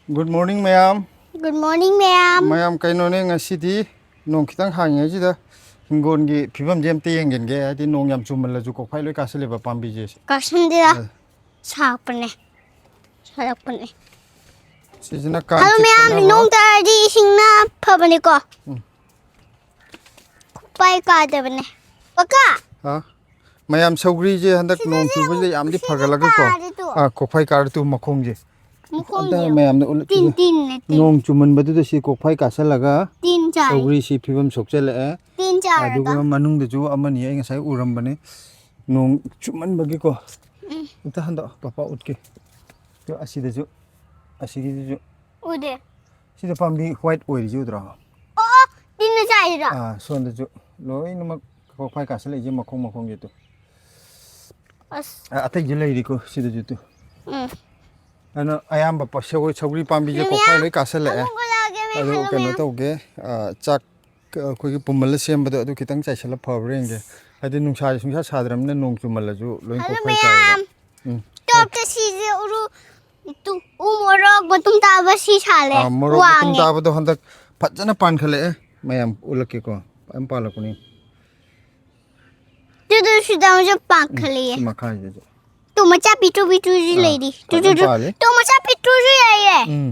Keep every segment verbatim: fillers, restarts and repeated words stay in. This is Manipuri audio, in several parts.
Good morning, ꯃꯌꯥꯝ꯫ Good morning, ꯃꯌꯥꯝ꯫ ꯃꯌꯥꯝ, ꯀꯩꯅꯣꯅꯦ, ꯉꯁꯤꯗꯤ ꯅꯣꯡ ꯈꯤꯇꯪ ꯍꯥꯡꯉꯤꯉꯩꯁꯤꯗ ꯍꯤꯡꯒꯣꯜꯒꯤ ꯐꯤꯕꯝꯁꯦ ꯑꯝꯇ ꯌꯦꯡꯒꯟꯒꯦ꯫ ꯍꯥꯏꯗꯤ ꯅꯣꯡ ꯌꯥꯝ ꯆꯨꯝꯃꯜꯂꯁꯨ ꯀꯣꯛꯐꯥꯏ ꯂꯣꯏ ꯀꯥꯁꯜꯂꯦꯕ ꯄꯥꯝꯕꯤꯁꯦ꯫ ꯀꯥꯁꯟꯗꯦꯗ꯫ ꯁꯥꯔꯛꯄꯅꯦ꯫ ꯁꯥꯔꯛꯄꯅꯦ꯫ ꯁꯤꯁꯤꯅ ꯀꯥꯡ ꯑꯗꯣ ꯃꯌꯥꯝ, ꯆꯤꯛꯇꯅꯕ꯫ ꯅꯣꯡ ꯇꯥꯔꯗꯤ ꯏꯁꯤꯡꯅ ꯐꯕꯅꯤꯀꯣ꯫ ꯎꯝ꯫ ꯀꯣꯛꯐꯥꯏ ꯀꯥꯗꯕꯅꯦ꯫ ꯀꯀꯥ꯫ ꯍꯥ? ꯃꯌꯥꯝ, ꯁꯧꯒ꯭ꯔꯤꯁꯦ ꯍꯟꯗꯛ ꯅꯣꯡ ꯆꯨꯕꯁꯦ ꯌꯥꯝꯗꯤ ꯐꯒꯠꯂꯒꯀꯣ꯫ ꯀꯥꯔꯦ ꯇꯨ꯫ ꯑꯥ, ꯀꯣꯛꯐꯥꯏ ꯀꯥꯔꯦ ꯇꯨ ꯃꯈꯣꯡꯁꯦ꯫ ꯃꯈꯣꯡꯁꯦ ꯑꯝꯇ ꯃꯌꯥꯝꯗ ꯎꯠꯂꯛꯈꯤꯒꯦ꯫ ꯇꯤꯟ, ꯇꯤꯟꯅꯦ, ꯇꯤꯟ꯫ ꯅꯣꯡ ꯆꯨꯃꯟꯕꯗꯨꯗ ꯁꯤ ꯀꯣꯛꯐꯥꯏ ꯀꯥꯁꯜꯂꯒ ꯇꯤꯟ ꯆꯥꯔꯦ꯫ ꯁꯧꯒ꯭ꯔꯤꯁꯤ ꯐꯤꯕꯝ ꯁꯣꯛꯆꯜꯂꯛꯑꯦ꯫ ꯇꯤꯟ ꯆꯥꯔꯒ꯫ ꯑꯗꯨꯒ ꯃꯅꯨꯡꯗꯁꯨ ꯑꯃꯅꯤ ꯑꯩ ꯉꯁꯥꯏ ꯎꯔꯝꯕꯅꯤ꯫ ꯅꯣꯡ ꯆꯨꯃꯟꯕꯒꯤꯀꯣ꯫ ꯎꯝ꯫ ꯑꯝꯇ ꯍꯟꯗꯣꯛꯑꯣ, ꯄꯄꯥ ꯎꯠꯀꯦ꯫ ꯑꯗꯣ ꯑꯁꯤꯗꯁꯨ, ꯑꯁꯤꯒꯤꯁꯤꯁꯨ꯫ ꯎꯗꯦ꯫ ꯁꯤꯗ ꯄꯥꯝꯕꯤ white ꯑꯣꯏꯔꯤꯁꯤ ꯎꯗ꯭ꯔꯣ? ꯑꯣ, ꯇꯤꯟꯅ ꯆꯥꯏꯔꯤꯔꯣ? ꯑꯥ, ꯁꯣꯝꯗꯁꯨ ꯂꯣꯏꯅꯃꯛ ꯀꯣꯛꯐꯥꯏ ꯀꯥꯁꯜꯂꯛꯏꯁꯦ ꯃꯈꯣꯡ ꯃꯈꯣꯡꯁꯦ ꯇꯨ꯫ ꯑꯁ꯫ ꯑ-, ꯑꯇꯩꯁꯨ ꯂꯩꯔꯤꯀꯣ ꯁꯤꯗꯁꯨ ꯇꯨ꯫ ꯎꯝ꯫ ꯑꯗꯨꯅ ꯑꯌꯥꯝꯕ ꯄ-, ꯁꯧꯒ꯭ꯔꯤ, ꯁꯧꯒ꯭ꯔꯤ ꯄꯥꯝꯕꯤꯁꯦ ꯃꯌꯥꯝ, ꯀꯣꯛꯐꯥꯏ ꯂꯣꯏ ꯀꯥꯁꯜꯂꯛꯑꯦ꯫ ꯑꯃꯨꯛ ꯎꯠꯂꯛꯑꯒꯦ, ꯃꯌꯥꯝ, ꯑꯗꯨ hello, ꯀꯩꯅꯣ ꯃꯌꯥꯝ꯫ ꯇꯧꯒꯦ, ꯑ, ꯆꯥꯛ, ꯑ, ꯑꯩꯈꯣꯏꯒꯤ ꯄꯨꯝꯍꯜꯂ ꯁꯦꯝꯕꯗꯣ ꯑꯗꯨ ꯈꯤꯇꯪ ꯆꯥꯏꯁꯤꯜꯂ ꯐꯕ꯭ꯔꯥ ꯌꯦꯡꯒꯦ꯫ ꯍꯥꯏꯗꯤ ꯅꯨꯡꯁꯥꯁꯦ ꯁꯨꯡꯁꯥ ꯁꯥꯗ꯭ꯔꯕꯅꯤꯅ ꯅꯣꯡ ꯆꯨꯝꯃꯜꯂꯁꯨ ꯂꯣꯏ Hello, ꯀꯣꯛꯐꯥꯏ ꯃꯌꯥꯝ꯫ ꯀꯥꯏꯌꯦꯕ꯫ ꯎꯝ꯫ ꯇꯣꯞꯇ ꯁꯤꯁꯦ ꯎꯔꯨ, ꯇꯨ, ꯎ ꯃꯣꯔꯣꯛ ꯃꯇꯨꯝ ꯇꯥꯕ ꯁꯤ ꯁꯥꯠꯂꯦ꯫ ꯑꯥ, ꯃꯣꯔꯣꯛ ꯃꯇꯨꯝ ꯋꯥꯡꯉꯦ꯫ ꯇꯥꯕꯗꯣ ꯍꯟꯗꯛ ꯐꯖꯅ ꯄꯥꯟꯈꯠꯂꯛꯑꯦ꯫ ꯃꯌꯥꯝ ꯎꯠꯂꯛꯀꯦꯀꯣ꯫ ꯐꯖꯅ ꯄꯥꯜꯂꯛꯄꯅꯤ꯫ ꯇꯨ, ꯇꯨ, ꯁꯤꯗ ꯑꯃꯁꯨ ꯄꯥꯟꯈꯠꯂꯛꯑꯦ꯫ ꯁꯤ ꯃꯈꯥꯏꯁꯤꯁꯨ꯫ ꯇꯨ, ꯃꯆꯥ ꯄꯤꯛꯇ꯭ꯔꯨ ꯄꯤꯛꯇ꯭ꯔꯨꯁꯨ ꯑꯥ, ꯂꯩꯔꯤ꯫ ꯇꯨ, ꯇꯨ, ꯐꯖꯅ ꯇꯨ, ꯄꯥꯜꯂꯤ꯫ ꯇꯨ, ꯃꯆꯥ ꯄꯤꯛꯇ꯭ꯔꯨꯁꯨ ꯂꯩꯌꯦ꯫ ꯎꯝ꯫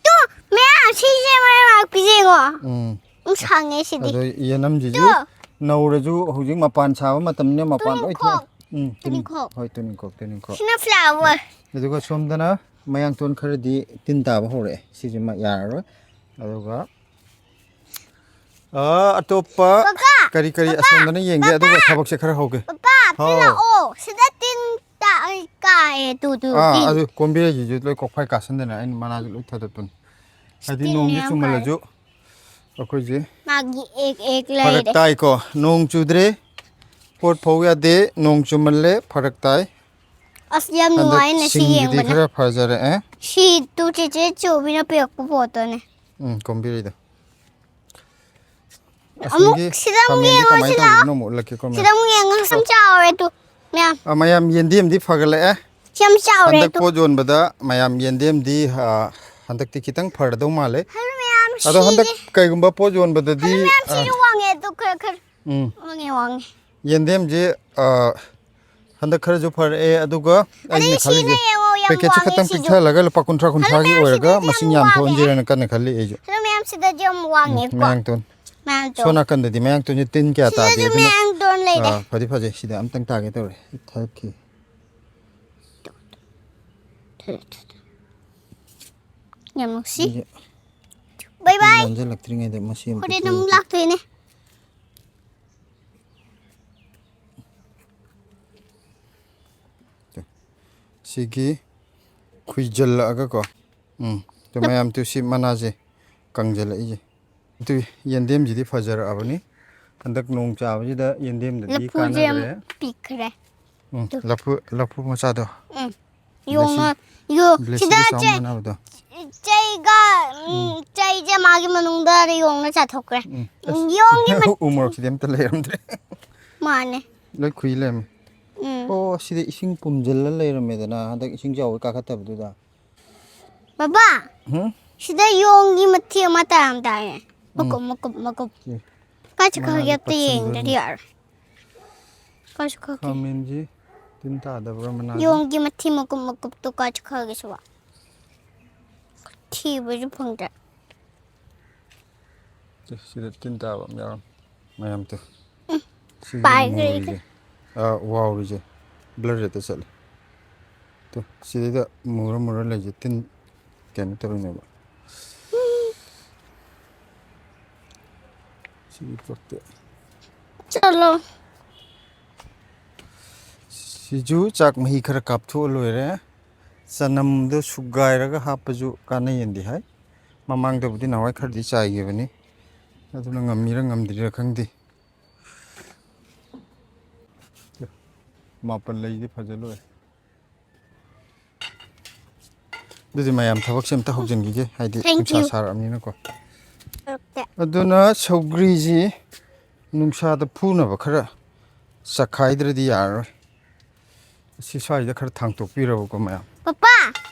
ꯇꯨ, ꯃꯌꯥꯝ ꯁꯤꯁꯦ ꯃꯔꯛ ꯃꯔꯛ ꯄꯤꯖꯩꯉꯣ꯫ ꯎꯝ꯫ ꯎꯝ, ꯁꯥꯡꯉꯦ ꯁꯤꯗꯤ꯫ ꯑꯗꯣ ꯌꯦꯅꯝꯁꯤꯁꯨ ꯇꯨ꯫ ꯅꯧꯔꯁꯨ ꯍꯧꯖꯤꯛ ꯃꯄꯥꯟ ꯁꯥꯕ ꯃꯇꯝꯅꯤꯅ ꯃꯄꯥꯟ ꯂꯣꯏ ꯇꯨꯅꯤꯡꯈꯣꯛ꯫ ꯊꯣꯛꯑꯦ꯫ ꯎꯝ, ꯇꯨꯅꯤꯡ-, ꯇꯨꯅꯤꯡꯈꯣꯛ꯫ ꯍꯣꯏ, ꯇꯨꯅꯤꯡꯈꯣꯛ, ꯇꯨꯅꯤꯡꯈꯣꯛ꯫ ꯁꯤꯅ flower꯫ ꯑꯗꯨꯒ ꯁꯣꯝꯗꯅ ꯃꯌꯥꯡꯇꯣꯟ ꯈꯔꯗꯤ ꯇꯤꯟ ꯇꯥꯕ ꯍꯧꯔꯛꯑꯦ꯫ ꯁꯤꯁꯤꯃ ꯌꯥꯔꯔꯣꯏ꯫ ꯑꯗꯨꯒ, ꯑ, ꯑꯇꯣꯞꯄ ꯀꯀꯥ, ꯀꯔꯤ ꯀꯔꯤ ꯀꯀꯥ, ꯑꯁꯣꯝꯗꯅ ꯌꯦꯡꯒꯦ, ꯑꯗꯨꯒ ꯀꯀꯥ꯫ ꯊꯕꯛꯁꯦ ꯈꯔ ꯍꯧꯒꯦ꯫ ꯄꯄꯥ, ꯍꯥꯎ꯫ ꯄꯤꯔꯛꯑꯣ꯫ ꯁꯤꯗ ꯇꯤꯟ ꯇꯥ-, ꯀꯥꯏꯌꯦ, ꯇꯨ, ꯇꯨ, ꯑꯥ, ꯇꯤꯟ꯫ ꯑꯗꯨ ꯀꯣꯝꯕꯤꯔꯩꯁꯤꯁꯨ ꯂꯣꯏ ꯀꯣꯛꯐꯥꯏ ꯀꯥꯁꯟꯗꯅ ꯑꯩꯅ ꯃꯅꯥꯁꯨ ꯂꯣꯏ ꯊꯥꯗꯠꯄꯅꯤ꯫ ꯍꯥꯏꯗꯤ ꯇꯤꯟ ꯅꯣꯡꯁꯦ ꯃꯌꯥꯝ ꯆꯨꯝꯃꯜꯂꯁꯨ ꯑꯩꯈꯣꯏꯁꯦ ꯃꯥꯒꯤ ꯑꯦꯛ ꯑꯦꯛ ꯐꯔꯛ ꯂꯩꯔꯦ꯫ ꯇꯥꯏꯀꯣ꯫ ꯅꯣꯡ ꯆꯨꯗ꯭ꯔꯦ, ꯄꯣꯠ ꯐꯧ ꯌꯥꯗꯦ, ꯅꯣꯡ ꯆꯨꯝꯃꯜꯂꯦ, ꯐꯔꯛ ꯇꯥꯏ꯫ ꯑꯁ, ꯌꯥꯝ ꯍꯟꯗꯛ ꯅꯨꯡꯉꯥꯏꯅꯦ ꯁꯤ ꯁꯤꯡꯁꯤꯗꯤ ꯌꯦꯡꯕꯗ꯫ ꯈꯔ ꯐꯖꯔꯛꯑꯦ꯫ ꯁꯤ ꯇꯨ ꯆꯦꯆꯦ ꯆꯧꯕꯤꯅ ꯄꯤꯔꯛꯄ ꯄꯣꯠꯇꯨꯅꯦ꯫ ꯎꯝ, ꯀꯣꯝꯕꯤꯔꯩꯗꯣ꯫ ꯑꯃꯨꯛ ꯑꯁꯤꯒꯤ ꯁꯤꯗ ꯑꯃꯨꯛ ꯈꯥꯃꯦꯟꯗꯤ ꯌꯦꯡꯉꯣ, ꯀꯃꯥꯏꯅ ꯁꯤ ꯇꯧꯔꯤꯕꯅꯣ ꯂꯥꯛꯑꯣ꯫ ꯑꯃꯨꯛ ꯎꯠꯂꯛꯀꯦꯀꯣ, ꯃꯌꯥꯝ꯫ ꯁꯤꯗ ꯑꯃꯨꯛ ꯌꯦꯡꯉꯣ, ꯁꯨꯝ ꯆꯥꯎꯔꯦ ꯇꯨ, ꯃꯌꯥꯝ꯫ ꯑ, ꯃꯌꯥꯝ, ꯌꯦꯟꯗꯦꯝꯗꯤ ꯐꯒꯠꯂꯛꯑꯦ꯫ ꯁꯤ ꯌꯥꯝ ꯆꯥꯎꯔꯦ ꯍꯟꯗꯛ ꯑꯗꯣ꯫ ꯄꯣꯠ ꯌꯣꯟꯕꯗ ꯃꯌꯥꯝ ꯌꯦꯟꯗꯦꯝꯗꯤ ꯑ, ꯍꯟꯗꯛꯇꯤ ꯈꯤꯇꯪ ꯐꯔꯗꯧ ꯃꯥꯜꯂꯦ꯫ ꯍꯜꯂꯣ ꯃꯌꯥꯝ ꯑꯗꯣ ꯍꯟꯗꯛ ꯁꯤꯁꯦ ꯀꯩꯒꯨꯝꯕ ꯄꯣꯠ ꯌꯣꯟꯕꯗꯗꯤ ꯃꯌꯥꯝ ꯑ, ꯁꯤꯁꯨ ꯋꯥꯡꯉꯦ ꯑꯗꯣ ꯈꯔ ꯈꯔ ꯎꯝ ꯋꯥꯡꯉꯦ ꯋꯥꯡꯉꯦ꯫ ꯌꯦꯟꯗꯦꯝꯁꯦ ꯑ, ꯍꯟꯗꯛ ꯈꯔꯁꯨ ꯐꯔꯛꯑꯦ꯫ ꯑꯗꯨꯒ ꯑꯩꯅ ꯑꯗꯩ ꯁꯤꯅ ꯈꯜꯂꯤꯁꯦ ꯌꯦꯡꯉꯣ ꯌꯥꯝ ꯄꯦꯀꯦꯠꯁꯦ ꯋꯥꯡꯉꯦ ꯈꯇꯪ ꯁꯤꯁꯨ꯫ ꯄꯤꯛꯊꯍꯜꯂꯒ ꯂꯨꯄꯥ ꯀꯨꯟꯊ꯭ꯔꯥ ꯀꯨꯟꯊ꯭ꯔꯥꯒꯤ ꯃꯌꯥꯝ ꯑꯣꯏꯔꯒ ꯁꯤꯗꯩꯗꯤ ꯌꯥꯝ ꯃꯁꯤꯡ ꯋꯥꯡꯉꯦ꯫ ꯌꯥꯝꯊꯣꯛꯍꯟꯁꯤꯔꯅ ꯀꯟꯅ ꯈꯜꯂꯤ ꯑꯩꯁꯨ꯫ ꯍꯜꯂꯣ ꯃꯌꯥꯝ ꯁꯤꯗꯗꯤ ꯌꯥꯝ ꯋꯥꯡꯉꯦꯀꯣ꯫ ꯃꯌꯥꯡꯇꯣꯟ ꯃꯌꯥꯝꯇꯣ꯫ ꯁꯣꯝ ꯅꯥꯀꯟꯗꯗꯤ ꯃꯌꯥꯡꯇꯣꯟꯁꯦ ꯇꯤꯟ ꯀꯌꯥ ꯇꯥꯗꯦ꯫ ꯁꯤꯗꯁꯨ ꯑꯗꯨꯅ ꯃꯌꯥꯡꯇꯣꯟ ꯂꯩꯔꯦ꯫ ꯑ, ꯐꯗꯤ ꯐꯖꯩ꯫ ꯁꯤꯗ ꯑꯝꯇꯪ ꯇꯥꯒꯦ ꯇꯧꯔꯦ꯫ ꯊꯥꯔꯛꯈꯤ꯫ ꯌꯥꯝ ꯅꯨꯡꯁꯤ꯫ ꯕꯥꯏ ꯕꯥꯏ꯫ ꯌꯥꯟꯁꯤꯜꯂꯛꯇ꯭ꯔꯤꯉꯩꯗ ꯃꯁꯤ ꯑꯃ ꯍꯣꯔꯦꯟ ꯄꯤꯊꯣꯛꯑꯦ꯫ ꯑꯃꯨꯛ ꯂꯥꯛꯇꯣꯏꯅꯦ꯫ ꯁꯤꯒꯤ ꯈꯨꯏꯖꯜꯂꯛꯑꯒꯀꯣ꯫ ꯎꯝ꯫ ꯑꯗꯨ ꯃꯌꯥꯝ ꯇꯨ ꯁꯤ ꯃꯅꯥꯁꯦ ꯀꯪꯖꯜꯂꯛꯏꯁꯦ꯫ ꯑꯗꯨ ꯌꯦꯟꯗꯦꯝꯁꯤꯗꯤ ꯐꯖꯔꯛꯑꯕꯅꯤ꯫ ꯍꯟꯗꯛ ꯅꯣꯡ ꯆꯥꯕꯁꯤꯗ ꯌꯦꯟꯗꯦꯝꯗꯗꯤ ꯂꯐꯨꯁꯦ ꯌꯥꯝ ꯀꯥꯟꯅꯈ꯭ꯔꯦ꯫ ꯄꯤꯛꯈ꯭ꯔꯦ꯫ ꯎꯝ, ꯂꯐꯨ ꯂꯐꯨ ꯃꯆꯥꯗꯣ꯫ ꯎꯝ꯫ ꯌꯣꯡꯅ ꯌꯣ ꯕ꯭ꯂꯦꯁꯤꯒ ꯁꯤꯗ ꯆꯥꯎ ꯆꯩ ꯃꯥꯟꯅꯕꯗꯣ꯫ ꯆꯩꯒ ꯎꯝ, ꯆꯩꯁꯦ ꯃꯥꯒꯤ ꯃꯅꯨꯡꯗ ꯌꯣꯡꯅ ꯆꯥꯊꯣꯛꯈ꯭ꯔꯦ꯫ ꯎꯝ꯫ ꯎꯝ, ꯌꯣꯡꯒꯤ ꯃ- ꯎ ꯃꯣꯔꯣꯛꯁꯤꯗꯤ ꯑꯝꯇ ꯂꯩꯔꯝꯗ꯭ꯔꯦ꯫ ꯃꯥꯅꯦ꯫ ꯂꯣꯏ ꯈꯨꯏ ꯂꯩꯔꯝꯃꯦ꯫ ꯎꯝ꯫ ꯑꯣ ꯁꯤꯗ ꯏꯁꯤꯡ ꯄꯨꯝꯁꯤꯜꯂ ꯂꯩꯔꯝꯃꯦꯗꯅ ꯍꯟꯗꯛ ꯏꯁꯤꯡ ꯆꯥꯎꯕ ꯀꯥꯈꯠꯇꯕꯗꯨꯗ꯫ ꯕꯕꯥ꯫ ꯎꯝ? ꯁꯤꯗ ꯌꯣꯡꯒꯤ ꯃꯊꯤ ꯑꯃ ꯇꯥꯔꯝꯗꯥꯏꯅꯦ꯫ ꯃꯀꯨꯞ ꯃꯀꯨꯞ ꯃꯀꯨꯞ꯫ ꯁꯤ ꯀꯥꯏ ꯆꯠꯈ꯭ꯔꯒꯦ ꯃꯅꯥꯗ ꯑꯝꯇ ꯌꯦꯡꯗ꯭ꯔꯗꯤ ꯄꯠꯁꯤꯟꯗꯣꯏꯅꯦ꯫ ꯌꯥꯔꯣꯏ꯫ ꯀꯥꯏ ꯆꯠꯈ꯭ꯔꯒꯦ? ꯈꯥꯃꯦꯟꯁꯤ ꯇꯤꯟ ꯇꯥꯗꯕ꯭ꯔꯥ ꯃꯅꯥꯗ? ꯌꯣꯡꯒꯤ ꯃꯊꯤ ꯃꯀꯨꯞ ꯃꯀꯨꯞꯇꯣ ꯀꯥꯏ ꯆꯠꯈ꯭ꯔꯒꯦ ꯁꯤꯕꯣ? ꯊꯤꯕꯁꯨ ꯐꯪꯗ꯭ꯔꯦ꯫ ꯁꯤꯗ ꯇꯤꯟ ꯇꯥꯕ ꯑꯃ ꯌꯥꯎꯔꯝꯃꯤ ꯃꯌꯥꯝ ꯇꯨ꯫ ꯁꯤꯒꯤ ꯄꯥꯏꯈ꯭ꯔꯦ꯫ ꯃꯨꯔꯤꯁꯦ꯫ ꯑ, ꯋꯥꯎꯔꯤꯁꯦ ꯕ꯭ꯂꯔ ꯍꯦꯛꯇ ꯆꯠꯂꯦ꯫ ꯇꯨ ꯁꯤꯗꯩꯗ ꯃꯨꯔ ꯃꯨꯔ ꯂꯩꯁꯦ ꯇꯤꯟ ꯀꯩꯅꯣ ꯇꯧꯔꯤꯅꯦꯕ꯫ ꯁꯤꯒꯤ ꯄꯣꯠꯇꯤ꯫ ꯆꯠꯂꯣ꯫ ꯁꯤꯁꯨ ꯆꯥꯛ ꯃꯍꯤ ꯈꯔ ꯀꯥꯞꯊꯣꯛꯑ ꯂꯣꯏꯔꯦ꯫ ꯆꯅꯝꯗꯣ ꯁꯨꯒꯥꯏꯔꯒ ꯍꯥꯞꯄꯁꯨ ꯀꯥꯟꯅꯩꯌꯦꯅꯗꯤ ꯍꯥꯏ꯫ ꯃꯃꯥꯡꯗꯕꯨꯗꯤ ꯅꯍꯥꯟꯋꯥꯏ ꯈꯔꯗꯤ ꯆꯥꯏꯈꯤꯕꯅꯤ꯫ ꯑꯗꯨꯅ ꯉꯝꯃꯤꯔ ꯉꯝꯗ꯭ꯔꯤꯔ ꯈꯪꯗꯦ꯫ ꯃꯥꯄꯜ ꯂꯩꯗꯤ ꯐꯖ ꯂꯣꯏꯔꯦ꯫ ꯑꯗꯨꯗꯤ ꯃꯌꯥꯝ ꯊꯕꯛꯁꯦ ꯑꯝꯇ ꯍꯧꯖꯤꯟꯈꯤꯒꯦ, ꯍꯥꯏꯗꯤ Thank ꯅꯨꯡꯁꯥ you. ꯁꯥꯔꯛꯑꯕꯅꯤꯅꯀꯣ꯫ ꯇꯧꯔꯛꯇꯦ꯫ ꯑꯗꯨꯅ ꯁꯧꯒ꯭ꯔꯤꯁꯤ ꯅꯨꯡꯁꯥꯗ ꯐꯨꯅꯕ ꯈꯔ ꯆꯈꯥꯏꯗ꯭ꯔꯗꯤ ꯌꯥꯔꯔꯣꯏ꯫ ꯁꯤ ꯁ꯭ꯋꯥꯏꯗ ꯈꯔ ꯊꯥꯡꯇꯣꯛꯄꯤꯔꯕꯀꯣ ꯃꯌꯥꯝ꯫ ꯄꯄꯥ,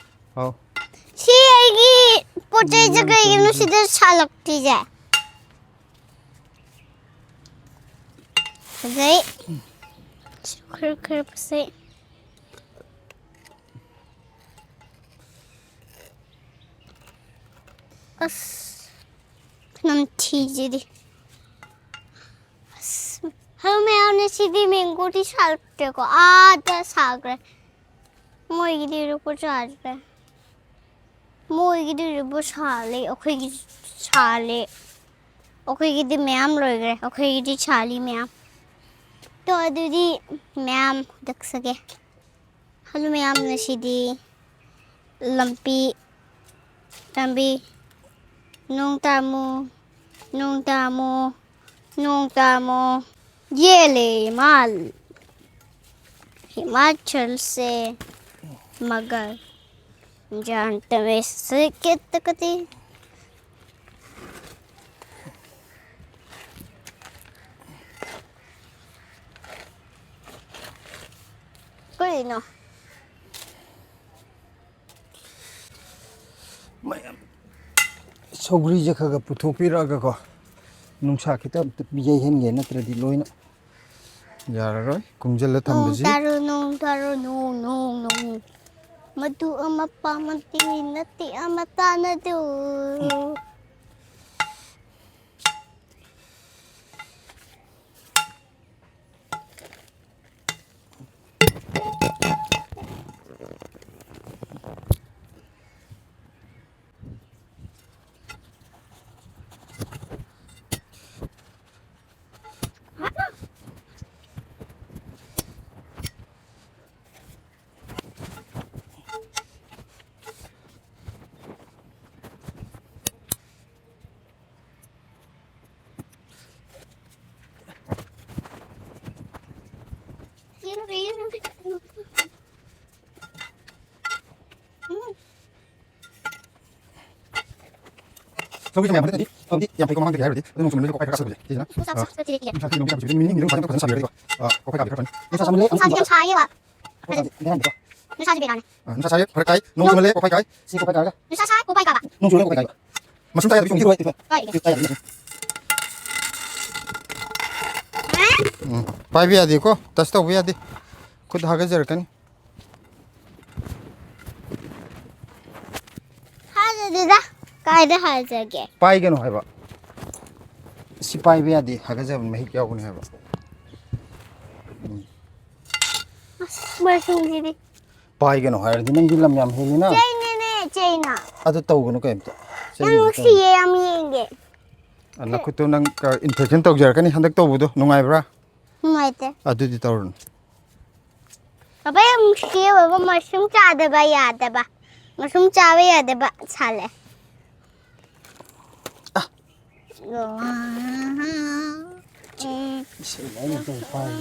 ꯑꯧ꯫ ꯁꯤ ꯑꯩꯒꯤ ꯄꯣꯠ ꯆꯩꯁꯦ ꯀꯩꯒꯤꯅꯣ ꯁꯤꯗ ꯁꯥꯠꯂꯛꯇ꯭ꯔꯤꯁꯦ? ꯐꯖꯩ꯫ ꯈꯔ ꯈꯔ ꯐꯖꯩ꯫ ꯑꯁ, ꯅꯝꯊꯤꯁꯤꯗꯤ꯫ ꯑꯁ, ꯍꯜꯂꯣ ꯃꯌꯥꯝꯅ, ꯁꯤꯗꯤ ꯃꯦꯡꯒꯣꯗꯤ ꯁꯥꯠꯇ꯭ꯔꯦꯀꯣ, ꯑꯥꯗ ꯁꯥꯈ꯭ꯔꯦ꯫ ꯃꯣꯏꯒꯤꯗꯤ ꯂꯨꯄꯥ ꯆꯥꯗ꯭ꯔꯦ꯫ ꯃꯣꯏꯒꯤꯗꯤ ꯂꯨꯄꯥ ꯁꯥꯠꯂꯦ, ꯑꯩꯈꯣꯏꯒꯤ ꯁꯥꯠꯂꯦ꯫ ꯑꯩꯈꯣꯏꯒꯤꯗꯤ ꯃꯌꯥꯝ ꯂꯣꯏꯈ꯭ꯔꯦ, ꯑꯩꯈꯣꯏꯒꯤꯗꯤ ꯁꯥꯠꯂꯤ ꯃꯌꯥꯝ꯫ ꯇꯣ ꯑꯗꯨꯗꯤ ꯃꯌꯥꯝ ꯍꯨꯗꯛꯆꯒꯦ꯫ ꯍꯜꯂꯣ ꯃꯌꯥꯝ, ꯉꯁꯤꯗꯤ ꯂꯝꯕꯤ, ꯂꯝꯕꯤ, ꯅꯣꯡ ꯇꯥꯃꯣ, ꯅꯣꯡ ꯇꯥꯃꯣ, ꯅꯣꯡ ꯇꯥꯃꯣ꯫ ये ले हिमाल, हिमाचल से मगर, जान तमे से कित कती। ꯀꯩꯅꯣ? ꯃꯌꯥꯝ ꯁꯧꯒ꯭ꯔꯤꯁꯦ ꯈꯔ ꯈꯔ ꯄꯨꯊꯣꯛꯄꯤꯔꯛꯑꯒꯀꯣ, ꯅꯨꯡꯁꯥ ꯈꯤꯇ ꯑꯝꯇ ꯌꯩꯍꯟꯒꯦ, ꯅꯠꯇ꯭ꯔꯗꯤ ꯂꯣꯏꯅ ꯌꯥꯔꯔꯣꯏ ꯀꯨꯡꯁꯤꯜꯂ ꯊꯝꯕꯁꯤ꯫ ꯅꯣꯡ ꯇꯥꯔꯣ, ꯅꯣꯡ ꯇꯥꯔꯣ, ꯅꯣꯡ, ꯅꯣꯡ, ꯅꯣꯡ꯫ ꯃꯇꯨ ꯑꯃ ꯄꯥꯝꯃꯗꯤ ꯅꯠꯇꯦ ꯑꯃ ꯇꯥꯅꯗꯨ꯫ ꯁꯧꯒ꯭ꯔꯤꯁꯦ ꯃꯌꯥꯝ ꯍꯟꯗꯛꯇꯗꯤ ꯐꯕꯗꯤ ꯌꯥꯝ ꯐꯩꯀꯣ, ꯃꯃꯥꯡꯗꯒꯤ ꯍꯥꯏꯔꯨꯔꯗꯤ꯫ ꯑꯗꯨ ꯅꯣꯡ ꯆꯨꯃꯟꯕꯁꯦ ꯀꯣꯛꯐꯥꯏ ꯈꯔ ꯁꯥꯠꯄꯁꯦ ꯁꯤꯁꯤꯅ꯫ ꯅꯨꯡꯁꯥ ꯁꯥ-, ꯁꯥ-, ꯁꯥ-, ꯁꯥ-, ꯅꯨꯡꯁꯥ ꯊꯤꯕ ꯅꯨꯡꯁꯥ ꯊꯤꯕ ꯃꯤꯅꯤ ꯃꯤꯅꯤ ꯐꯖꯅ ꯁꯥꯟꯅꯔꯗꯤꯀꯣ, ꯑ, ꯀꯣꯛꯐꯥꯏ ꯀꯥꯕꯗꯤ ꯈꯔ ꯐꯅꯤ꯫ ꯅꯨꯡꯁꯥ ꯁꯥꯃꯜꯂꯦ꯫ ꯅꯨꯡꯁꯥꯁꯦ ꯌꯥꯝ ꯁꯥꯏꯌꯦꯕ꯫ ꯐꯖꯗꯦ꯫ ꯕꯦꯔꯥꯅꯤꯀꯣ꯫ ꯅꯨꯡꯁꯥꯁꯨ ꯕꯦꯔꯥꯅꯤ꯫ ꯑꯥ, ꯅꯨꯡꯁꯥ ꯁꯥꯏꯌꯦ, ꯐꯔꯛ ꯇꯥꯏ꯫ ꯅꯣꯡ ꯆꯨꯃꯜꯂꯦ, ꯀꯣꯛꯐꯥꯏ ꯀꯥꯏ꯫ ꯁꯤ ꯀꯣꯛꯐꯥꯏ ꯀꯥꯏꯔꯒ꯫ ꯅꯨꯡꯁꯥ ꯁꯥꯏ, ꯀꯣꯛꯐꯥꯏ ꯀꯥꯕ꯫ ꯅꯣꯡ ꯆꯨꯔꯦ, ꯀꯣꯛꯐꯥꯏ ꯀꯥꯏ꯫ ꯀꯥꯏꯗꯒꯤ? ꯁꯤ ꯀꯥꯏꯗꯒꯤ? ꯎꯝ, ꯄꯥꯏꯕ ꯌꯥꯗꯦꯀꯣ, ꯇꯆ ꯇꯧꯕ ꯌꯥꯗꯦ꯫ ꯈꯨꯠ ꯍꯥꯒꯠꯆꯔꯛꯀꯅꯤ꯫ ꯍꯥꯏꯗꯦꯗ꯫ ꯀꯥꯏꯗ ꯍꯥꯏꯖꯒꯦ? ꯄꯥꯏꯒꯅꯨ ꯍꯥꯏꯕ꯫ ꯁꯤ ꯄꯥꯏꯕ ꯌꯥꯗꯦ, ꯍꯥꯒꯠꯆꯕ ꯃꯍꯤꯛ ꯌꯥꯎꯒꯅꯤ ꯍꯥꯏꯕ꯫ ꯑꯁ, ꯃꯥꯏꯁꯨꯝꯁꯤꯗꯤ꯫ ꯄꯥꯏꯒꯅꯨ ꯍꯥꯏꯔꯗꯤ ꯅꯪꯗꯤ ꯂꯝ ꯌꯥꯝ ꯍꯦꯜꯂꯤꯅ꯫ ꯆꯩꯅꯅꯦ, ꯆꯩꯅ꯫ ꯑꯗꯨ ꯇꯧꯒꯅꯨ ꯀꯩꯝꯇ꯫ ꯌꯥꯝ ꯆꯩꯅ ꯅꯨꯡꯁꯤꯌꯦ, ꯌꯥꯝ ꯌꯦꯡꯒꯦ꯫ ꯇꯧꯒꯅꯨ꯫ ꯑ, ꯅꯈꯨꯠꯇꯣ ꯅꯪ, ꯑ, ꯏꯟꯐꯦꯛꯁꯟ ꯇꯧꯖꯔꯛꯀꯅꯤ ꯍꯟꯗꯛ ꯇꯧꯕꯗꯣ, ꯅꯨꯡꯉꯥꯏꯕ꯭ꯔꯥ? ꯅꯨꯡꯉꯥꯏꯇꯦ꯫ ꯑꯗꯨꯗꯤ ꯇꯧꯔꯨꯅꯨ꯫ ꯄꯥꯄꯥ ꯌꯥꯝ ꯅꯨꯡꯁꯤꯌꯦ ꯕꯕꯥ, ꯃꯁꯔꯨꯝ ꯆꯥꯗꯕ ꯌꯥꯗꯕ꯫ ꯃꯁꯔꯨꯝ ꯆꯥꯕ ꯌꯥꯗꯕ ꯁꯥꯂꯦ꯫ ꯑ꯫ ꯎꯝ꯫ ꯏꯁꯩ ꯂꯣꯏꯅ ꯇꯧ ꯄꯥꯏ꯫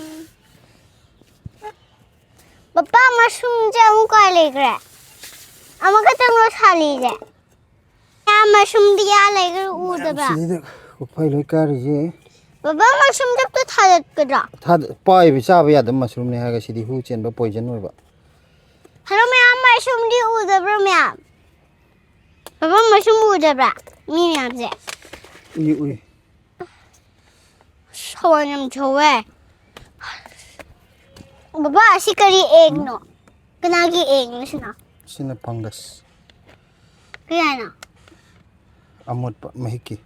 ꯄꯥꯄꯥ, ꯃꯁꯔꯨꯝꯁꯦ ꯑꯃꯨꯛ ꯀꯥꯏ ꯂꯩꯈ꯭ꯔꯦ? ꯑꯃꯈꯛꯇꯪ ꯂꯣꯏ ꯁꯥꯂꯤꯁꯦ꯫ ꯌꯥꯝ ꯃꯁꯨꯝꯗꯤ ꯌꯥ ꯂꯩꯈ꯭ꯔꯦ ꯎꯗꯕ꯭ꯔꯥ? ꯁꯤꯗꯩꯗ ꯀꯣꯛꯐꯥꯏ ꯂꯣꯏ ꯀꯥꯔꯤꯁꯦ꯫ ꯕꯕꯥ, ꯃꯁꯨꯝꯗ ꯑꯝꯇ ꯊꯥꯗꯠꯀꯗ꯭ꯔꯥ? ꯊꯥꯗ-, ꯄꯥꯏꯕ ꯆꯥꯕ ꯌꯥꯗꯕ ꯃꯁꯔꯨꯝꯅꯦ ꯍꯥꯏꯔꯒ ꯁꯤꯗꯤ ꯍꯨ ꯆꯦꯟꯕ ꯄꯣꯏꯖꯟ ꯑꯣꯏꯕ꯫ ꯍꯜꯂꯣ ꯃꯌꯥꯝ, ꯃꯁꯨꯝꯗꯤ ꯎꯗꯕ꯭ꯔꯣ ꯃꯌꯥꯝ? ꯕꯕꯥ, ꯃꯁꯨꯝ ꯎꯗꯕ꯭ꯔꯥ? ꯃꯤ ꯃꯌꯥꯝꯁꯦ꯫ ꯎꯏ, ꯎꯏ꯫ ꯁꯥꯎꯟ ꯌꯥꯝ ꯊꯣꯛꯑꯦ꯫ ꯕꯕꯥ, ꯑꯁꯤ ꯀꯔꯤ ꯑꯦꯛꯅꯣ? ꯀꯅꯥꯒꯤ ꯑꯦꯛꯅꯣ ꯁꯤꯅ? ꯁꯤꯅ ꯐꯪꯒꯁ꯫ ꯀꯩ ꯍꯥꯏꯅꯣ? ꯑꯃꯣꯠꯄ ꯃꯍꯤꯛꯀꯤ꯫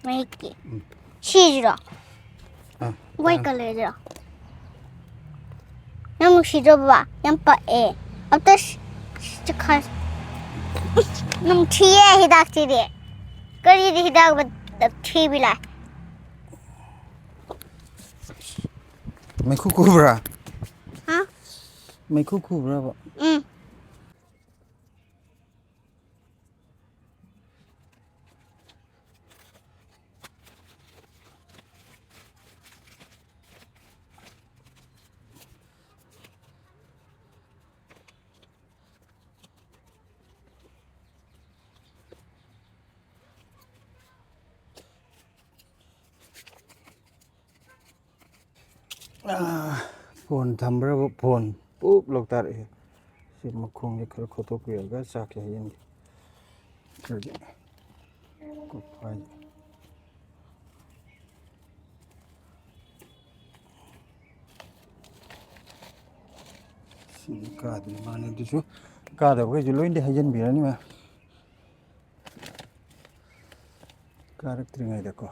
ꯃꯍꯤꯛꯀꯤ? ꯎꯝ꯫ ꯁꯤꯁꯤꯔꯣ? ꯑꯥ, ꯋꯥꯏꯠ ꯑꯥ꯫ ꯀꯂꯔꯁꯤꯔꯣ? ꯌꯥꯝ ꯅꯨꯡꯁꯤꯗ꯭ꯔꯣ ꯕꯕꯥ? ꯌꯥꯝ ꯄꯛꯑꯦ꯫ ꯑꯝꯇ ꯁꯤ-, ꯁꯤ-, ꯈ-, ꯅꯝꯊꯤꯌꯦ ꯍꯤꯗꯥꯛꯁꯤꯗꯤ꯫ ꯀꯔꯤꯗꯤ ꯍꯤꯗꯥꯛ ꯊꯤꯕꯤ ꯂꯥꯏ꯫ ꯃꯩꯈꯨ ꯈꯨꯕ꯭ꯔꯥ? ꯍꯥ? ꯃꯩꯈꯨ ꯈꯨꯕ꯭ꯔꯕ? ꯎꯝ꯫ ꯑꯥ, ꯐꯣꯟ ꯊꯝꯕ꯭ꯔꯕꯨ ꯐꯣꯟ ꯄꯨꯞ ꯂꯧꯇꯥꯔꯛꯑꯦ꯫ ꯁꯤ ꯃꯈꯣꯡꯁꯦ ꯈꯔ ꯈꯣꯠꯇꯣꯛꯄꯤꯔꯒ ꯆꯥꯛꯁꯦ ꯍꯩꯖꯤꯟꯒꯦ꯫ ꯈꯔꯗꯤ ꯀꯣꯛꯐꯥꯏ꯫ ꯁꯤ ꯀꯥꯗ꯭ꯔꯤ ꯃꯥꯅꯦ, ꯑꯗꯨꯁꯨ ꯀꯥꯗꯕꯈꯩꯁꯨ ꯂꯣꯏꯅꯗꯤ ꯍꯩꯖꯤꯟꯕꯤꯔꯅꯤ ꯃꯥ꯫ ꯀꯥꯔꯛꯇ꯭ꯔꯤꯉꯩꯗꯀꯣ꯫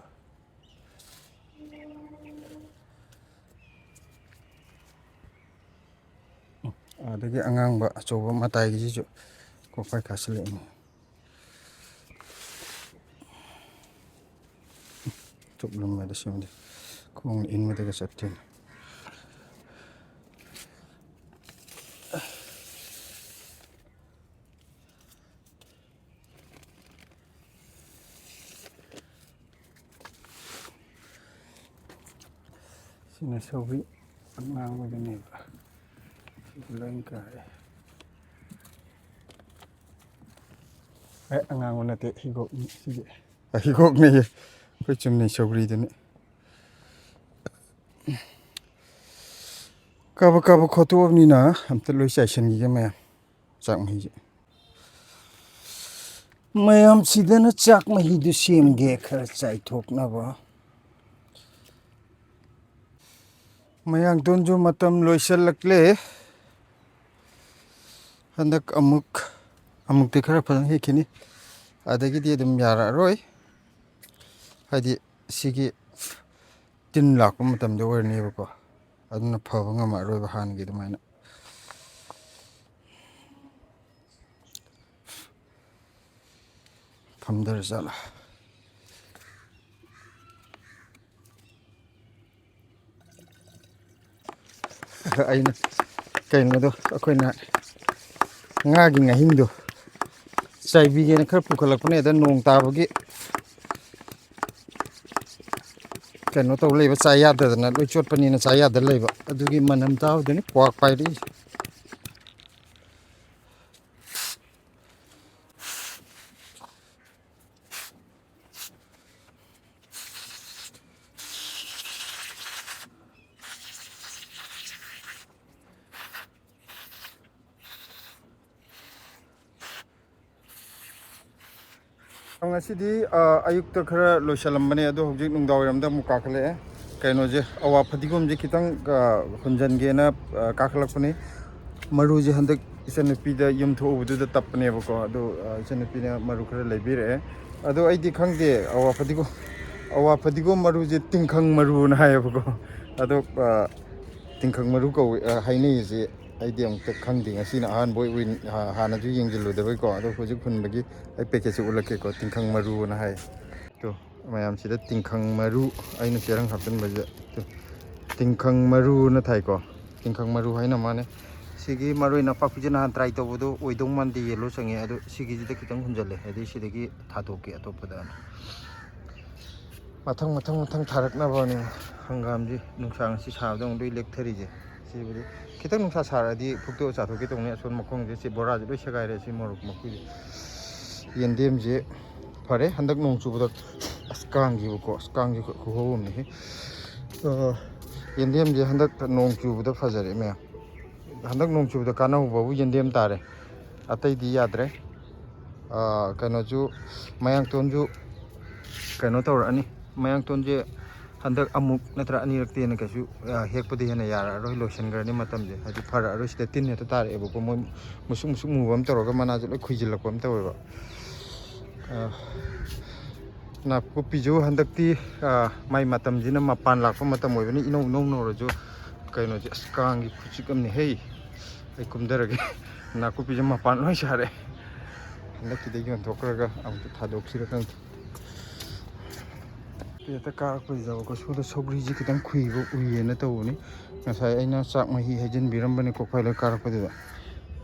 ꯑꯗꯒꯤ ꯑꯉꯥꯡꯕ ꯑꯆꯧꯕ ꯃꯇꯥꯏꯒꯤꯁꯤꯁꯨ ꯀꯣꯛꯐꯥꯏ ꯀꯥꯁꯤꯜꯂꯛꯏꯅꯦ꯫ ꯆꯨꯞꯂꯝꯃꯦꯗ ꯁꯤꯃꯗꯤ꯫ ꯈꯣꯡꯅ ꯏꯟꯕꯗꯒ ꯆꯠꯇꯣꯏꯅꯤ꯫ ꯁꯤꯅ ꯁꯧꯒ꯭ꯔꯤ ꯑꯉꯥꯡꯕꯗꯨꯅꯦꯕ꯫ ꯁꯤꯁꯨ ꯂꯣꯏ ꯀꯥꯔꯦ꯫ ꯑꯦ, ꯑꯉꯥꯡꯕ ꯅꯠꯇꯦ, ꯍꯤꯒꯣꯛꯅꯤ ꯁꯤꯗꯤ꯫ ꯑ, ꯍꯤꯒꯣꯛꯅꯦꯌꯦ꯫ ꯑꯩꯈꯣꯏ ꯆꯨꯝꯅꯩ ꯁꯧꯒ꯭ꯔꯤꯗꯨꯅꯤ꯫ ꯀꯥꯕꯛ ꯀꯥꯕꯛ ꯈꯣꯠꯇꯣꯛꯑꯕꯅꯤꯅ ꯑꯝꯇ ꯂꯣꯏ ꯆꯥꯏꯁꯤꯟꯈꯤꯒꯦ ꯃꯌꯥꯝ꯫ ꯆꯥꯛ ꯃꯍꯤꯁꯦ꯫ ꯃꯌꯥꯝꯁꯤꯗꯅ ꯆꯥꯛ ꯃꯍꯤꯗꯨ ꯁꯦꯝꯒꯦ ꯈꯔ ꯆꯥꯏꯊꯣꯛꯅꯕ꯫ ꯃꯌꯥꯡꯇꯣꯟꯁꯨ ꯃꯇꯝ ꯂꯣꯏꯁꯤꯜꯂꯛꯂꯦ꯫ ꯍꯟꯗꯛ ꯑꯃꯨꯛ, ꯑꯃꯨꯛꯇꯤ ꯈꯔ ꯐꯖꯅ ꯍꯦꯛꯈꯤꯅꯤ꯫ ꯑꯗꯒꯤꯗꯤ ꯑꯗꯨꯝ ꯌꯥꯔꯛꯑꯔꯣꯏ꯫ ꯍꯥꯏꯗꯤ ꯁꯤꯒꯤ ꯇꯤꯟ ꯂꯥꯛꯄ ꯃꯇꯝꯗ ꯑꯣꯏꯔꯅꯦꯕꯀꯣ꯫ ꯑꯗꯨꯅ ꯐꯕ ꯉꯝꯃꯛꯑꯔꯣꯏꯕ ꯍꯥꯟꯅꯒꯤ ꯑꯗꯨꯃꯥꯏꯅ꯫ ꯐꯝꯗꯔ ꯖꯥꯠꯂꯥ? ꯑꯩꯅ ꯀꯩꯅꯣꯗꯣ, ꯑꯩꯈꯣꯏꯅ ꯉꯥꯒꯤ ꯉꯥꯍꯤꯡꯗꯣ ꯆꯥꯏꯕꯤꯒꯦꯅ ꯈꯔ ꯄꯨꯈꯠꯂꯛꯄꯅꯦ꯫ ꯑꯗ ꯅꯣꯡ ꯇꯥꯕꯒꯤ ꯀꯩꯅꯣ ꯇꯧ ꯂꯩꯕ, ꯆꯥ ꯌꯥꯗꯗꯅ, ꯂꯣꯏ ꯆꯣꯠꯄꯅꯤꯅ ꯆꯥ ꯌꯥꯗ ꯂꯩꯕ꯫ ꯑꯗꯨꯒꯤ ꯃꯅꯝ ꯇꯥꯕꯗꯨꯅꯤ ꯀ꯭ꯋꯥꯛ ꯄꯥꯏꯔꯛꯏꯁꯦ꯫ ꯉꯁꯤꯗꯤ ꯑ, ꯑꯌꯨꯛꯇ ꯈꯔ ꯂꯣꯏꯁꯤꯜꯂꯝꯕꯅꯦ, ꯑꯗꯣ ꯍꯧꯖꯤꯛ ꯅꯨꯡꯗꯥꯡꯋꯥꯏꯔꯝꯗ ꯑꯃꯨꯛ ꯀꯥꯈꯠꯂꯛꯑꯦ꯫ ꯀꯩꯅꯣꯁꯦ, ꯑꯋꯥ ꯐꯗꯤꯒꯣꯝꯁꯦ ꯈꯤꯇꯪ ꯑ, ꯍꯨꯟꯖꯟꯒꯦꯅ ꯑ, ꯀꯥꯈꯠꯂꯛꯄꯅꯤ꯫ ꯃꯔꯨꯁꯦ ꯍꯟꯗꯛ ꯏꯆꯟꯅꯨꯄꯤꯗ ꯌꯨꯝ ꯊꯣꯛꯎꯕꯗꯨꯗ ꯇꯞꯄꯅꯦꯕꯀꯣ, ꯑꯗꯣ ꯑ, ꯏꯆꯟꯅꯨꯄꯤꯅ ꯃꯔꯨ ꯈꯔ ꯂꯩꯕꯤꯔꯛꯑꯦ꯫ ꯑꯗꯣ ꯑꯩꯗꯤ ꯈꯪꯗꯦ, ꯑꯋꯥ ꯐꯗꯤꯒꯣꯝ, ꯑꯋꯥ ꯐꯗꯤꯒꯣꯝ ꯃꯔꯨꯁꯦ ꯇꯤꯡꯈꯪ ꯃꯔꯨꯅ ꯍꯥꯏꯌꯦꯕꯀꯣ꯫ ꯑꯗꯣ ꯑ, ꯇꯤꯡꯈꯪ ꯃꯔꯨ ꯀꯧꯋꯦ ꯑ, ꯍꯥꯏꯅꯩꯁꯦ꯫ ꯑꯩꯗꯤ ꯑꯃꯨꯛꯇ ꯈꯪꯗꯦ, ꯉꯁꯤꯅ ꯑꯍꯥꯟꯕ ꯑꯣꯏ-, ꯑꯣꯏ-, ꯍꯥ-, ꯍꯥꯟꯅꯁꯨ ꯌꯦꯡꯁꯤꯜꯂꯨꯗꯕꯩꯀꯣ꯫ ꯑꯗꯣ ꯍꯧꯖꯤꯛ ꯍꯨꯟꯕꯒꯤ ꯑꯩ ꯄꯦꯀꯦꯠꯁꯦ ꯎꯠꯂꯛꯀꯦꯀꯣ, ꯇꯤꯡꯈꯪ ꯃꯔꯨꯅ ꯍꯥꯏ꯫ ꯇꯣ, ꯃꯌꯥꯝꯁꯤꯗ ꯇꯤꯡꯈꯪ ꯃꯔꯨ, ꯑꯩꯅ ꯆꯦꯔꯪ ꯍꯥꯞꯆꯤꯟꯕꯁꯦ꯫ ꯇꯣ, ꯇꯤꯡꯈꯪ ꯃꯔꯨꯅ ꯊꯥꯏꯀꯣ, ꯇꯤꯡꯈꯪ ꯃꯔꯨ ꯍꯥꯏꯅ ꯃꯥꯅꯦ꯫ ꯁꯤꯒꯤ ꯃꯔꯣꯏ ꯅꯄꯥꯛꯄꯤꯁꯦ ꯅꯍꯥꯟ ꯇ꯭ꯔꯥꯏ ꯇꯧꯕꯗꯣ ꯑꯣꯏꯗꯧ ꯃꯥꯟꯗꯦ, ꯌꯦꯜꯂꯣ ꯆꯪꯉꯦ, ꯑꯗꯣ ꯁꯤꯒꯤꯁꯤꯗ ꯈꯤꯇꯪ ꯍꯨꯟꯖꯜꯂꯦ, ꯍꯥꯏꯗꯤ ꯁꯤꯗꯒꯤ ꯊꯥꯗꯣꯛꯀꯦ ꯑꯇꯣꯞꯄꯗ꯫ ꯃꯊꯪ ꯃꯊꯪ ꯃꯊꯪ ꯊꯥꯔꯛꯅꯕꯅꯦ꯫ ꯍꯪꯒꯥꯝꯁꯦ ꯅꯨꯡꯁꯥ ꯉꯁꯤ ꯁꯥꯕꯗ ꯑꯃꯨꯛ ꯂꯣꯏ ꯂꯦꯛꯊꯔꯤꯁꯦ꯫ ꯁꯤꯕꯨꯗꯤ ꯈꯤꯇꯪ ꯅꯨꯡꯁꯥ ꯁꯥꯔꯗꯤ ꯐꯨꯛꯇꯣꯛꯑ ꯆꯥꯊꯣꯛꯀꯦ ꯇꯧꯅꯤ꯫ ꯑꯁꯣꯟ ꯃꯈꯣꯡꯁꯦ ꯁꯤ ꯕꯣꯔꯥꯁꯦ ꯂꯣꯏ ꯁꯦꯒꯥꯏꯔꯦ꯫ ꯁꯤ ꯃꯣꯔꯣꯛ ꯃꯀꯨꯁꯦ꯫ ꯌꯦꯟꯗꯦꯝꯁꯦ ꯐꯔꯦ, ꯍꯟꯗꯛ ꯅꯣꯡ ꯆꯨꯕꯗ ꯑꯁ ꯀꯥꯡꯈꯤꯕꯀꯣ, ꯑꯁ ꯀꯥꯡꯁꯦ ꯈꯨꯍꯧ ꯑꯃꯅꯤꯍꯦ꯫ ꯑ, ꯌꯦꯟꯗꯦꯝꯁꯦ ꯍꯟꯗꯛ ꯅꯣꯡ ꯆꯨꯕꯗ ꯐꯖꯔꯦ ꯃꯌꯥꯝ꯫ ꯍꯟꯗꯛ ꯅꯣꯡ ꯆꯨꯕꯗ ꯀꯥꯟꯅꯍꯧꯕꯕꯨ ꯌꯦꯟꯗꯦꯝ ꯇꯥꯔꯦ, ꯑꯇꯩꯗꯤ ꯌꯥꯗ꯭ꯔꯦ꯫ ꯑ, ꯀꯩꯅꯣꯁꯨ, ꯃꯌꯥꯡꯇꯣꯟꯁꯨ ꯀꯩꯅꯣ ꯇꯧꯔꯛꯑꯅꯤ꯫ ꯃꯌꯥꯡꯇꯣꯟꯁꯦ ꯍꯟꯗꯛ ꯑꯃꯨꯛ ꯅꯠꯇ꯭ꯔ ꯑꯅꯤꯔꯛꯇꯩ ꯍꯦꯟꯅ ꯀꯩꯁꯨ ꯑ, ꯍꯦꯛꯄꯗꯤ ꯍꯦꯟꯅ ꯌꯥꯔꯛꯑꯔꯣꯏ, ꯂꯣꯏꯁꯤꯟꯈ꯭ꯔꯅꯤ ꯃꯇꯝꯁꯦ꯫ ꯍꯥꯏꯗꯤ ꯐꯔꯛꯑꯔꯣꯏ, ꯁꯤꯗ ꯇꯤꯟ ꯍꯦꯛꯇ ꯇꯥꯔꯛꯑꯦꯕꯀꯣ꯫ ꯃꯣꯏ ꯃꯨꯁꯨꯛ ꯃꯨꯁꯨꯛ ꯃꯨꯕ ꯑꯃ ꯇꯧꯔꯒ ꯃꯅꯥꯁꯦ ꯂꯣꯏ ꯈꯨꯏꯖꯤꯜꯂꯛꯄ ꯑꯃ ꯇꯧꯋꯦꯕ꯫ ꯑ, ꯅꯥꯀꯨꯞꯄꯤꯁꯨ ꯍꯟꯗꯛꯇꯤ ꯑ, ꯃꯥꯏ ꯃꯇꯝꯁꯤꯅ ꯃꯄꯥꯟ ꯂꯥꯛꯄ ꯃꯇꯝ ꯑꯣꯏꯕꯅꯤ, ꯏꯅꯧ ꯏꯅꯧ ꯅꯧꯔꯁꯨ꯫ ꯀꯩꯅꯣꯁꯦ, ꯑꯁ ꯀꯥꯡꯒꯤ ꯈꯨꯆꯤꯛ ꯑꯃꯅꯤ ꯍꯩ꯫ ꯑꯩ ꯀꯨꯝꯊꯔꯒꯦ꯫ ꯅꯥꯀꯨꯞꯄꯤꯁꯦ ꯃꯄꯥꯟ ꯂꯣꯏ ꯁꯥꯔꯦ꯫ ꯍꯟꯗꯛꯀꯤꯗ ꯌꯣꯟꯊꯣꯛꯈ꯭ꯔꯒ ꯑꯃꯨꯛꯇ ꯊꯥꯗꯣꯛꯁꯤꯔ ꯈꯪꯗꯦ꯫ ꯍꯦꯛꯇ ꯀꯥꯔꯛꯄꯁꯤꯗꯕꯀꯣ, ꯁꯣꯝꯗ ꯁꯧꯒ꯭ꯔꯤꯁꯤ ꯈꯤꯇꯪ ꯈꯨꯏꯕ ꯎꯏꯌꯦꯅ ꯇꯧꯕꯅꯤ꯫ ꯉꯁꯥꯏ ꯑꯩꯅ ꯆꯥꯛ ꯃꯍꯤ ꯍꯩꯖꯤꯟꯕꯤꯔꯝꯕꯅꯤ ꯀꯣꯛꯐꯥꯏ ꯂꯣꯏ ꯀꯥꯔꯛꯄꯗꯨꯗ꯫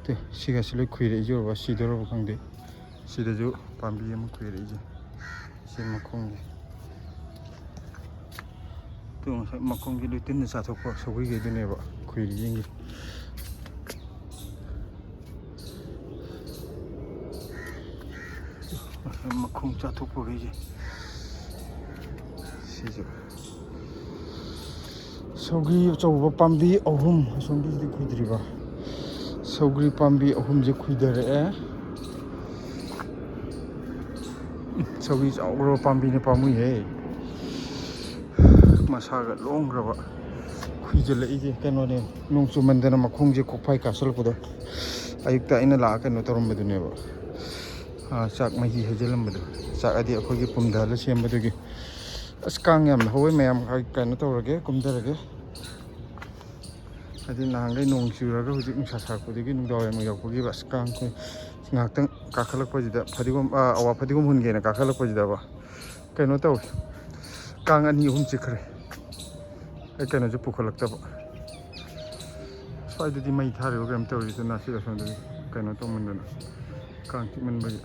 ꯇꯦ, ꯁꯤꯒꯁꯤ ꯂꯣꯏ ꯈꯨꯏꯔꯛꯏꯁꯦ ꯎꯔꯕ? ꯁꯤꯗꯧꯔꯕ ꯈꯪꯗꯦ꯫ ꯁꯤꯗꯁꯨ ꯄꯥꯝꯕꯤ ꯑꯃ ꯈꯨꯏꯔꯛꯏꯁꯦ꯫ ꯁꯤ ꯃꯈꯣꯡꯁꯦ꯫ ꯇꯨ ꯉꯁꯥꯏ ꯃꯈꯣꯡꯁꯦ ꯂꯣꯏ ꯇꯤꯟꯅ ꯆꯥꯊꯣꯛꯄ ꯁꯧꯒ꯭ꯔꯤꯈꯩꯗꯨꯅꯦꯕ ꯈꯨꯏꯔꯛꯏꯁꯤꯡꯁꯦ꯫ ꯃꯈꯣꯡ ꯆꯥꯊꯣꯛꯄꯈꯩꯁꯦ꯫ ꯁꯤꯁꯨ ꯁꯧꯒ꯭ꯔꯤ ꯑꯆꯧꯕ ꯄꯥꯝꯕꯤ ꯑꯍꯨꯝ, ꯑꯁꯣꯝꯒꯤꯁꯤꯗꯤ ꯈꯨꯏꯗ꯭ꯔꯤꯕ꯫ ꯁꯧꯒ꯭ꯔꯤ ꯄꯥꯝꯕꯤ ꯑꯍꯨꯝꯁꯦ ꯈꯨꯏꯊꯔꯛꯑꯦ꯫ ꯁꯧꯒ꯭ꯔꯤ ꯆꯥꯎꯈ꯭ꯔꯕ ꯄꯥꯝꯕꯤꯅ ꯄꯥꯝꯃꯨꯏꯍꯦ꯫ ꯃꯁꯥꯒ ꯂꯣꯡꯈ꯭ꯔꯕ꯫ ꯈꯨꯏꯖꯜꯂꯛꯏꯁꯦ ꯀꯩꯅꯣꯅꯦ, ꯅꯣꯡ ꯆꯨꯃꯟꯗꯅ ꯃꯈꯣꯡꯁꯦ ꯀꯣꯛꯐꯥꯏ ꯀꯥꯁꯜꯂꯛꯄꯗꯣ꯫ ꯑꯌꯨꯛꯇ ꯑꯩꯅ ꯂꯥꯛꯑ ꯀꯩꯅꯣ ꯇꯧꯔꯝꯕꯗꯨꯅꯦꯕ꯫ ꯑꯥ, ꯆꯥꯛ ꯃꯍꯤ ꯍꯩꯖꯤꯜꯂꯝꯕꯗꯣ꯫ ꯆꯥꯛ ꯑꯗꯤ ꯑꯩꯈꯣꯏꯒꯤ ꯄꯨꯝꯊꯍꯜꯂ ꯁꯦꯝꯕꯗꯨꯒꯤ꯫ ꯑꯁ, ꯀꯥꯡ ꯌꯥꯝꯅ ꯍꯧꯋꯦ ꯃꯌꯥꯝ꯫ ꯑꯩ ꯀꯩꯅꯣ ꯇꯧꯔꯒꯦ, ꯀꯨꯝꯊꯔꯒꯦ꯫ ꯍꯥꯏꯗꯤ ꯅꯍꯥꯟꯈꯩ ꯅꯣꯡ ꯆꯨꯔꯒ ꯍꯧꯖꯤꯛ ꯅꯨꯡꯁꯥ ꯁꯥꯔꯛꯄꯗꯒꯤ ꯅꯨꯡꯗꯥꯡ ꯋꯥꯏꯔꯝ ꯌꯧꯔꯛꯄꯒꯤ ꯑꯁ ꯀꯥꯡ ꯑꯩꯈꯣꯏ ꯉꯥꯏꯍꯥꯛꯇꯪ ꯀꯥꯈꯠꯂꯛꯄꯁꯤꯗ ꯐꯗꯤꯒꯣꯝ, ꯑꯥ, ꯑꯋꯥ ꯐꯗꯤꯒꯣꯝ ꯍꯨꯟꯒꯦꯅ ꯀꯥꯈꯠꯂꯛꯄꯁꯤꯗꯕ ꯀꯩꯅꯣ ꯇꯧꯋꯤ, ꯀꯥꯡ ꯑꯅꯤ ꯑꯍꯨꯝ ꯆꯤꯛꯈ꯭ꯔꯦ꯫ ꯑꯩ ꯀꯩꯅꯣꯁꯨ ꯄꯨꯈꯠꯂꯛꯇꯕ꯫ ꯁ꯭ꯋꯥꯏꯗꯗꯤ ꯃꯩ ꯊꯥꯔꯤꯕ ꯀꯩꯅꯣꯝ ꯇꯧꯔꯤ, ꯑꯗꯨꯅ ꯁꯤ ꯑꯁꯣꯝꯗꯗꯤ ꯀꯩꯅꯣ ꯇꯧꯃꯟꯗꯅ, ꯀꯥꯡ ꯆꯤꯛꯃꯟꯕꯒꯤ꯫